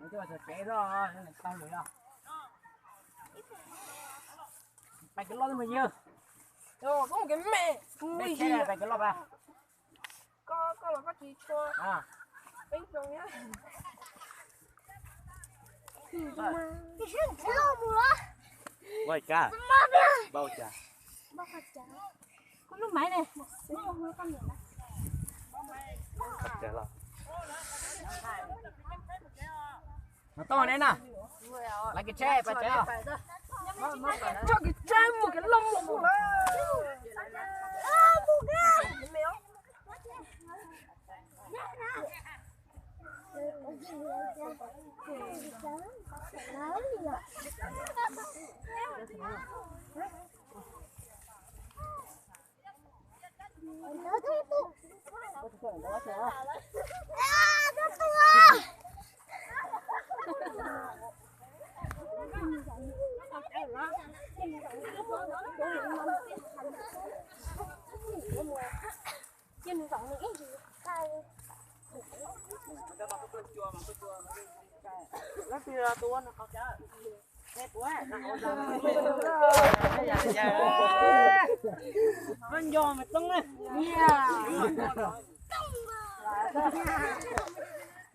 Coj txog tsev no, tau lawm os. Pais kev loj mus yog. Koj mus kev me. Peb tsheb pais kev loj pas. Koj, koj los koj tsis tshua. Peb zoo thiab. Ua cas? Npau cas? Koj lub maiv ne. Mas tau ne na. Lawv kev tsheb pais tsev os. Tso kev tsheb mus kev loj mus lawm. Nco mas txob na.